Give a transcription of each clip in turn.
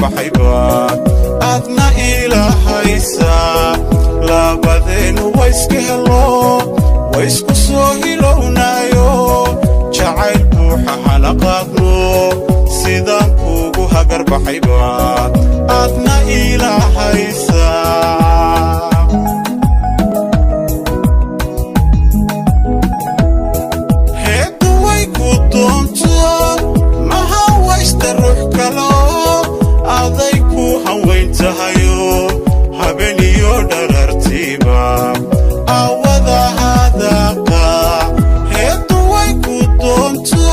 hagarbaxayba aadna iilahaysaa. Labadeennu wayska helo, waysku soo hilownaayo, jacayl buuxa hana qaadno. Sidaan kuugu hagarbaxayba aadna iilahaysaa. Heeddu way ku doonto, ma hawaysta ruux kalo, aday ku hanwayn tahayo, habeeniyo dharartiiba aawada hadaaqa. Heeddu way ku doonto,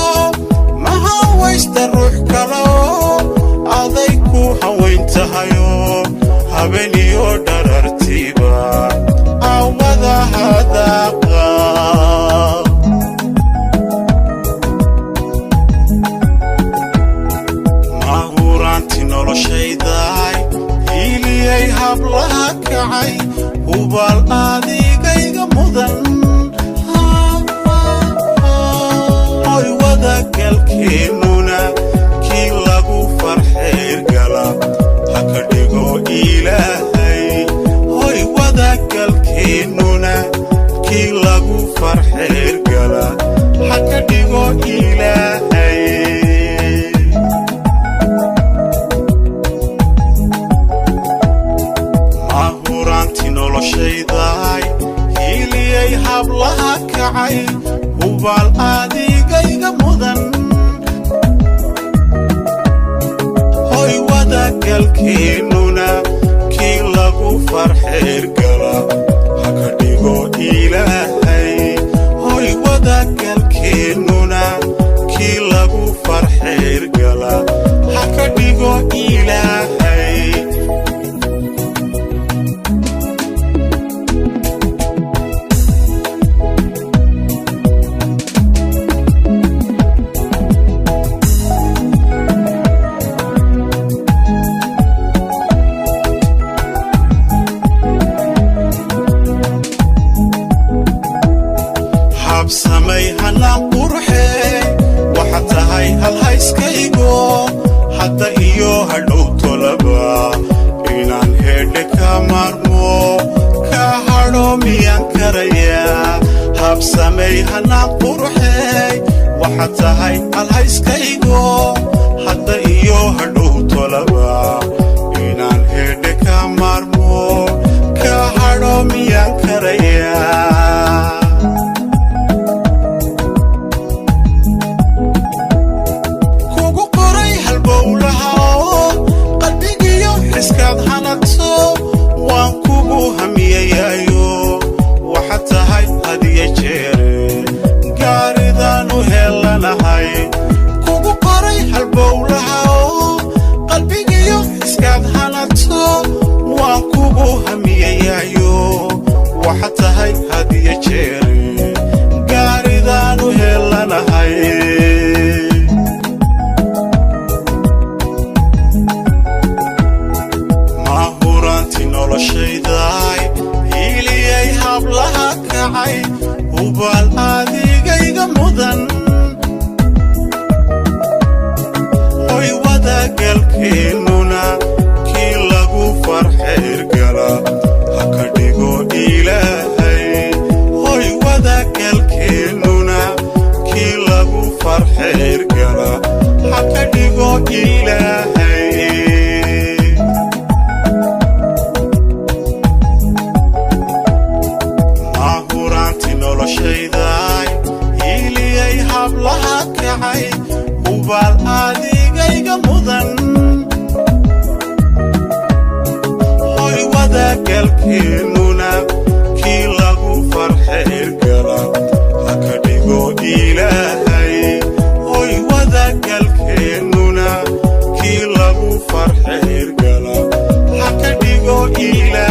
ma hawaysta ruux kalo, aday ku hanwayn tahayo, habeeniyo dharartiiba aawada hadaaqa. Mahuraanti noloshaydaay, hiiliyay hablaha kacay, hubaal adigayga mudan. Hoy wadagalkeennuna kii lagu farxeyrgala ha ka dhigo Ilaahay. Hoy wadagalkeennuna kii lagu farxeyrgala ha ka dhigo Ilaahay. Mahuraanti noloshaydaay, hiiliyay hablaha kacay, hubaal adigayga mudan. Hoy wadagalkeennuna kii lagu farxeyrgala ha ka dhigo Ilaahay. Hoy wadagalkeennuna kii lagu farxeyrgala ha ka dhigo Ilaahay. Habsamay hanaan qurxee, waxaad tahay halhayskaygo, hadda iyo hadhow tolaba inaan hedhe ka maarmo, ka hadho miyaan karayaa? Habsamay hanaan qurxee, waxaad tahay halhayskaygo, hadda iyo hadhow tolaba inaan hedhe ka maarmo, ka hadho miyaan karayaa? Kugu qoray halbowlaha oo qalbigiyo xiskaad hanato, waan kugu hamiyayaayo, waxaad tahay hadiya jeere gaaridaanu heellanahay. Kugu qoray halbowlaha oo qalbigiyo xiskaad hanato, waan kugu hamiyayaayo, waxaad tahay hadiya jeere gaaridaanu heellanahay. Mahuraanti noloshaydaay, hiiliyay hablaha kacay, hubaal adigayga mudan. Hoy wadagalkeennuna kii lagu farxeyrgala ha ka dhigo Ilaahay. Hoy wadagalkeennuna kii lagu farxeyrgala ha ka dhigo Ilaahay. Mahuraanti noloshaydaay, hiiliyay hablaha kacay, hubaal adigayga mudan. Hoy wadagalkeennuna kii lagu farxeyrgala ha ka dhigo Ilaahay. Hoy wadagalkeennuna kii lagu farxeyrgala ha ka dhigo Ilaahay.